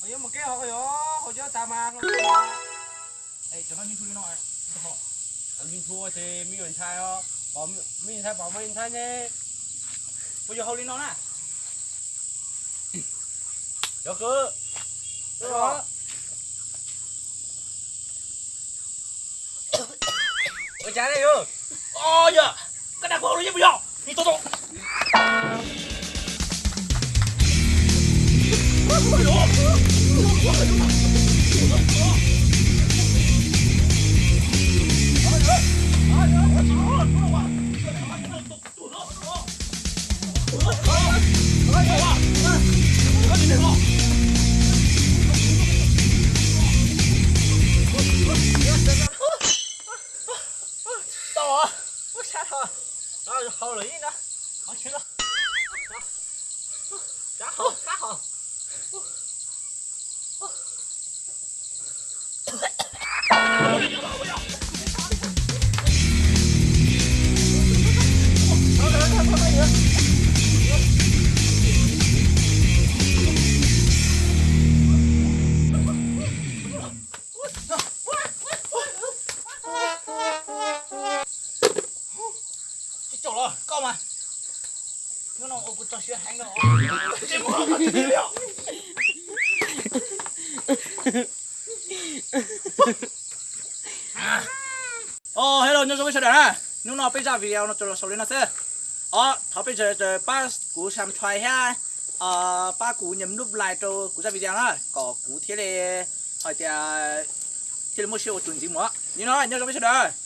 Ho yuav mus kev ho ko yog ho cov tas mas. Cov no yeej tshuav li no, yeej tshuav ces me nyuam ntshai os, me nyuam ntshai pom me nyuam ntshai ne. Puas yog hau li no na? Cov kwv, ua cas ne yog? O yog, koj dag kuv hau li yeej puas yog? Ni to to. Tau, ua cas ho, hau lawm ib na, qhov tseeb los, qab ho. Tsis caum los koj mas, hnub no ua kuv tso siab heev no. O hello, nyob zoo peb sawv daws na. Hnub no peb zaj video no tsuas los xaus li no xwb. O, thov peb sawv daws pab kuv subscribe thiab pab kuv nias lub like rau kuv zaj video na, kom kuv thiaj li hais tias thiaj li muaj siab ua txuas ntxiv mus. Li no nyob zoo peb sawv daws.